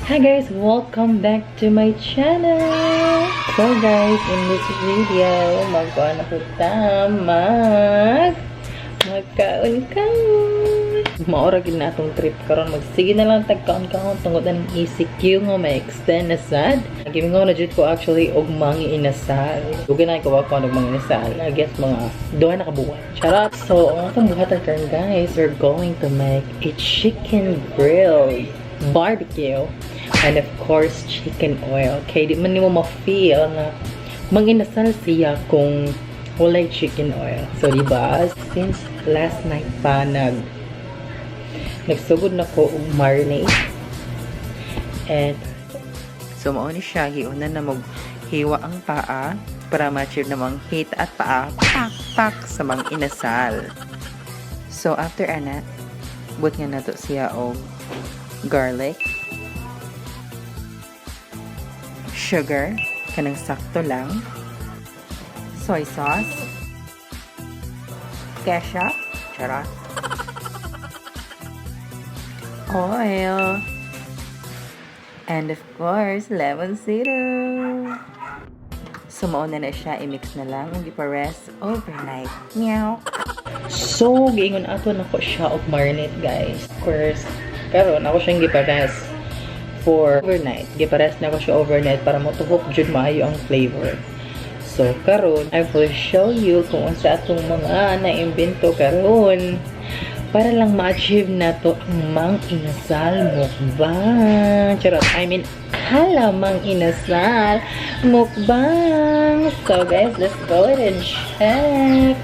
Hi guys! Welcome back to my channel! So guys, in this video, magkuhan ako ta, magkaon-kaon! Maora gid na atong trip karon, magsige na lang tagkaon-kaon tungod ng ECQ nga may extend na sad. Gimingon na jud ko actually og mangi inasal. Dugay na ko ako og mangi inasal. I guess mga duha na ka buwan. Charot! So, ang atong buhatan karon guys, we're going to make a chicken grill barbecue and of course chicken oil. Kay di man nimo ma-feel na manginasal siya kung walay chicken oil. So di ba, since last night pa nagsugod na ko og marinate. And so mao ni siya, giuna na mo hiwa ang paa para ma-achieve namang hit at paa pak pak sa mang inasal. So after ana, but nga nato siya og garlic, sugar, kanang sakto lang, soy sauce, ketchup, charot, oil, and of course, lemon syrup. So, mauna na siya, i-mix na lang, ug ipa-rest overnight. Meow! So, giingon ato na ko siya og marinate, guys. Of course, karon ako siyang gipa-rest for overnight. Gipa-rest na ko siya overnight para motuhok jud maayo ang flavor. So, karon I will show you kung unsa atong mga naimbento karon para lang ma-achieve na to ang mang inasal mukbang. Charot, I mean, hala mang inasal mukbang. So, guys, let's go ahead and check.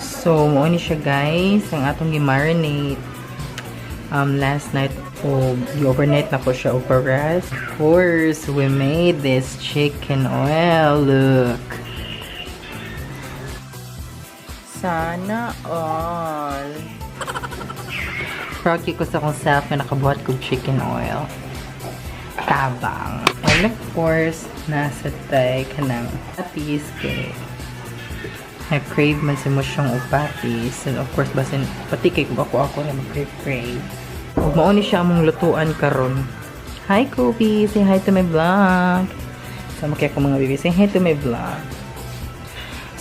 So, mao ni siya guys, ang atong gi-marinate last night o overnight na ko siya og pa-rest. Of course, we made this chicken oil. Look. Sana all. Proud ko sa akong self na nakabuhat kog chicken oil. Tabang. And of course, nasa tay kanang patis kay nag-crave man si mo siyang og patis. And of course, basin pati kay kung ako na mag-crave crave. Ug mao ni siya among lutuan karon. Hi Kobe! Say hi to my vlog. Sama kaya ko mga baby. Say hi to my vlog.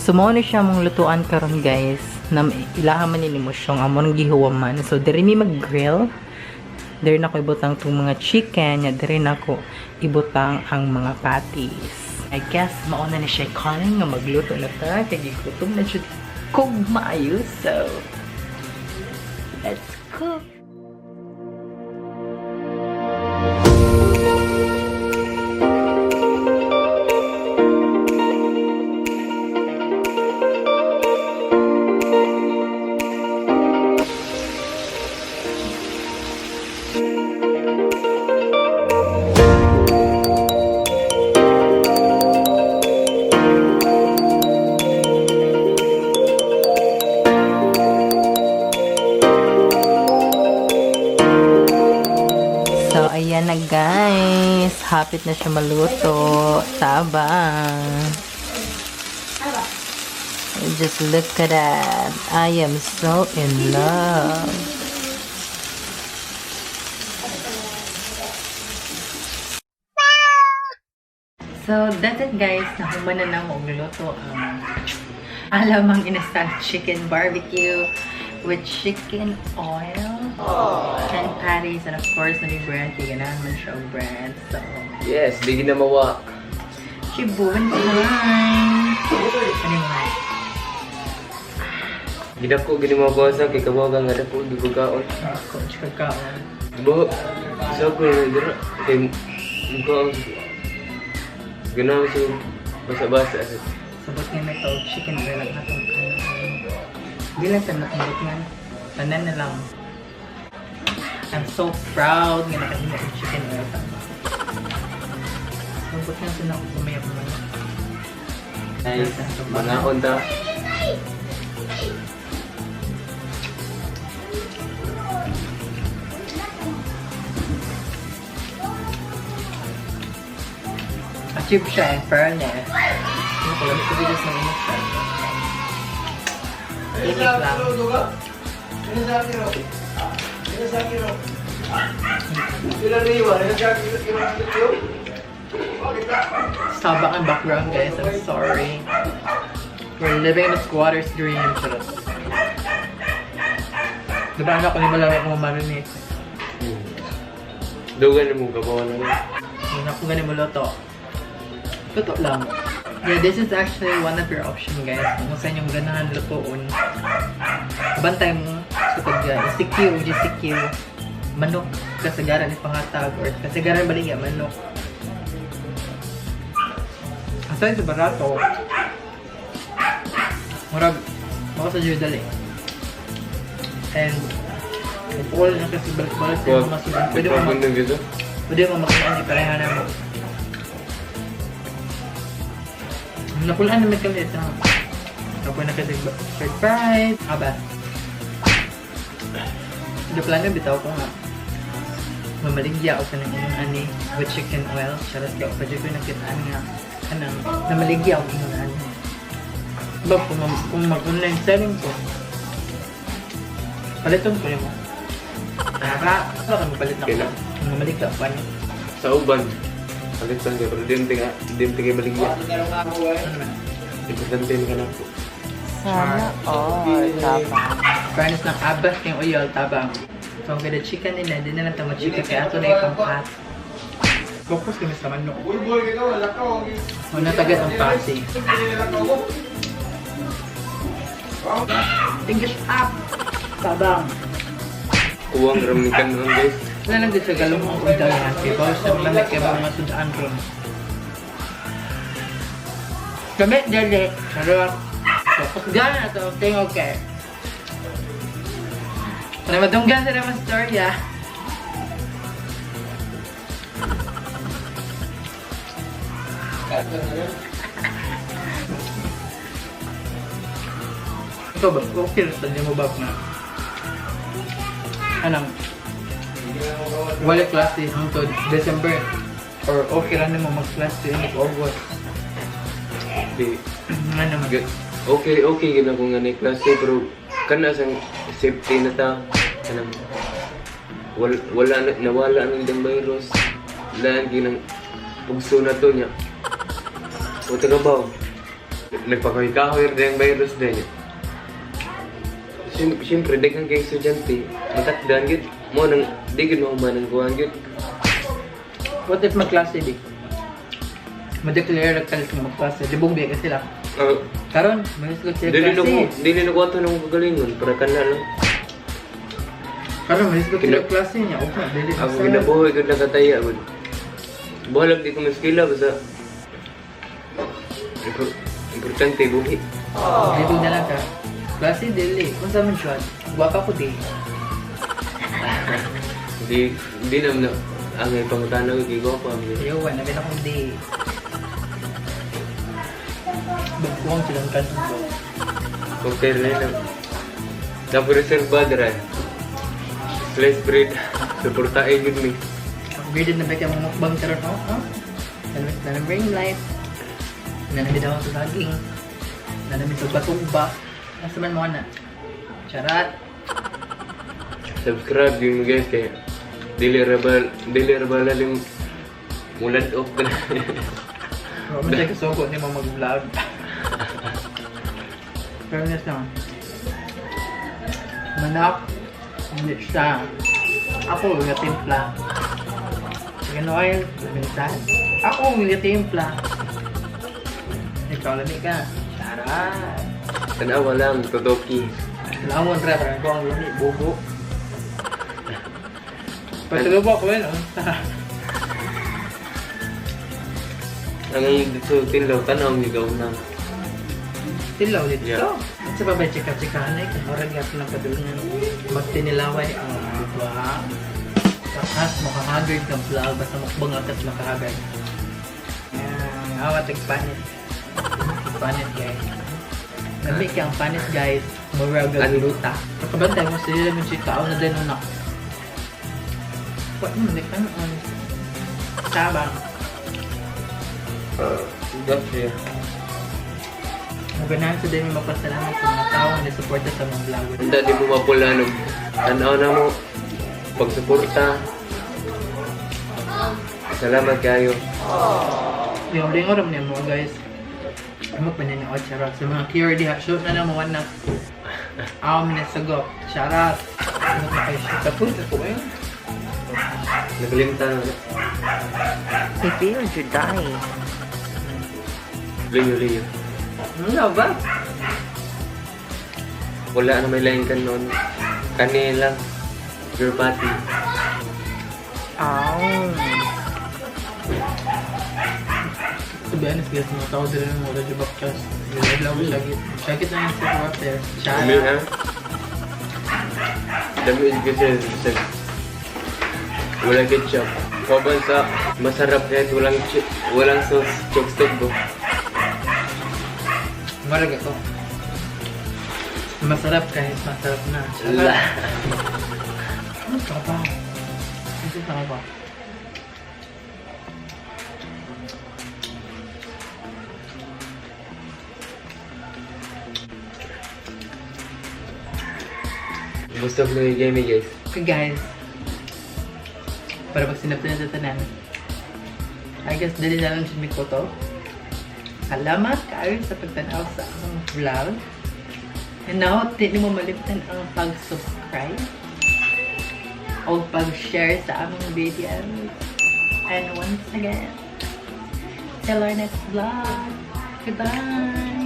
So mao ni siya among lutuan karon guys. Na ilaha man ni mo siyang among gihuwaman. So diri mi mag-grill. Diri na ko ibutang tong mga chicken, nya diri na ko ibutang ang mga patties. I guess mao na ni siya calling nga magluto na ta kay gigutom na jud kog maayo. So let's cook. So, ayan na guys. Hapit na siya maluto. Tabang. Just look at that. I am so in love. So, that's it guys. Nahuman na namo og luto ang alamang inasal chicken barbecue with chicken oil and patties and of course na may bread. Kaya ganahan man siya og bread. So, Yes, di na mawa. Shibuan time! Ano yung mga? Gidako gini mga kuwasa kay kabaw nga dako di ko kaon. Ako, tsaka kaon. Ba, sa ko na dira kay mukaon. Ganaw siya basa-basa sa. Sabot nga may tawag chicken oil ang atong kanon. Di lang tanan ang nga. Tanan na lang. I'm so proud nga nakahimo og chicken oil tama. Sabot nga sila ako kumayap man. Ay, mangaon ta. Achieve siya in fairness. Ano ko, lamit ko videos ng init siya. Init lang. Saba ang background, guys. I'm sorry. We're living in a squatter's dream. Charot. Diba anak ko ni malawak mo marinate? Dugan na mo, gabaw na lang. Hindi na kung ganun mo luto. Luto lang. Yeah, this is actually one of your option, guys. Kung sa inyong ganahan lutoon. Bantay mo sa pag GCQ, GCQ. Manok, kasagaran ni pangatag or kasagaran baligya manok. Aside sa barato, murag, mao sa dali. And, all na kasi balik-balik sa mga sudan. Pwede mo dito? Pwede mo makiaan ni pareha na mo. Napulaan naman kami ito. Tapos na kasi surprise! Aba. The plano bitaw ko nga. Mamaligya o kanang ingon ani with chicken oil. Charot daw. Pwede ko nakitaan nga kanang namaligya o ingon ani. Ba, kung mag-online selling ko, paliton ko nimo. Tara, baka mapalit na ko. Kailan? Mamaligya pa niya. Sa uban. Palitan ka, pero di mo tinga baligya. Ano man? Importante ka na po. Sana all. Tabang. Fairness ng abas kayong uyol, tabang. So, ang ganda chicken nila, di na lang tama chicken, kaya ato na ipangkat. Focus kami sa manok. Wala tagad ang pasi. English up! Tabang. Kuwang ramikan noon, guys. Wala lang din sa galong ang undangan. Kaya bawas sa malamig kaya mga sudaan ron. Gamit dali. Charot. Focus gana to. Tingog kay. Para madunggan sa naman storya. Ikaw ba? Okay lang sa mo ba na? Anong? Wala klase hangtod December or okay lang nimo mag-klase in August. Di, Nga naman. Okay, okay, gina ko nga na klase, pero kana sang safety na ta. Kanang, wala na, nawala nang dang virus. Wala ginang pugso na to niya. O taga ba? Nagpakahoy-kahoy rin ang virus din niya. Siyempre, daghang kay estudyante, matakdan gyud mo nang di gyud mahuman ang kuwan gyud. What if magklase di? Ma-declare ka nga magklase. Libong biya ka sila. Ah, Karon, mahisgot sila dili na ko, klase. dili na ko ato nang kagalingon para kana lang. Karon, mahisgot sila klase niya. Okay, dili na Ako sa- ginabuhi gud nakataya gud. Bahalag di ko maskila basta importante buhi. Libog na lang ka. Klase dili. Kung sa man siya, gwapa ko di. Di di naman na ang pangutana ko kay gwapa. Ayaw, wala na akong di. Bagkuang silang kanto. Compare na lang. Dapat reserva dra. Slice bread. Suportahin gud mi. Upgraded na ba kayo mga mukbang karon oh? Huh? Nanamit na ring light. Nanamit ako sa saging. Nanamit sa batugba. Nasa man mo na. Charat. Subscribe yun mo guys kay dili ra ba lalim mulad off ka na. Huwag mo siya kasuko ni mo mag-vlog. Fairness naman. Manok. Hindi siya. Ako, nga timpla. Chicken oil, laminsan. Ako, nga timpla. Ikaw, lami ka. Charat. Tanawa lang totoki. Lamon ra, parang ko ang lami, bubo. Pasalubok ko yun, oh. Ang dito tilaw tanaw ni gaw na. Tilaw dito. Yeah. At sa babay, chika-chikahan ay kamurag yapon ang padulungan. Magtinilaway ang diba? Takas, makahagard ng vlog. Basta mukbang atas makahagard. Yan, awa tagpanit. Panit, guys. Lamig ang panit, guys. Murag ang Ano? luta. Kakabantay mo sila mo chika. Ako na din na. What mo, di ka noon. Tabang. Gotcha. Maganahan sa din yung mapasalamat sa mga tao na suporta sa mga vlogger. Hindi di mo mapula no. Tanaw na mo. pagsuporta. Salamat kayo. Yung lingo ram niya mo, guys. Ano pa niya na charot. Sa mga cure diha, shoot na na mo na. Aw, minasagop. Charot. Ano pa kayo? Tapos ako eh. Naglimta na. I feel you die. Linyo, linyo. Ano ba? Wala na may lain ka nun. Kanila. Your body. Oh. To be honest guys, mga tao din ng mga jubak chas. Nilablaw ko syagit. Syagit na yung sa water. Dami Charot. ha? Dami kasi sa wala ketchup. Kauban sa masarap kahit walang sauce, chopstick bo. Marag ako. Masarap kahit masarap na. Charot. La. Ano ka ba? Ano ka ba? Busog na yung game guys. Okay guys. Para pag sinapin na sa tanan. I guess dali na lang siya ko to. Salamat kayo sa pagtanaw sa akong vlog. And now, di mo malimtan ang pag-subscribe o pag-share sa among videos. And once again, till our next vlog. Goodbye!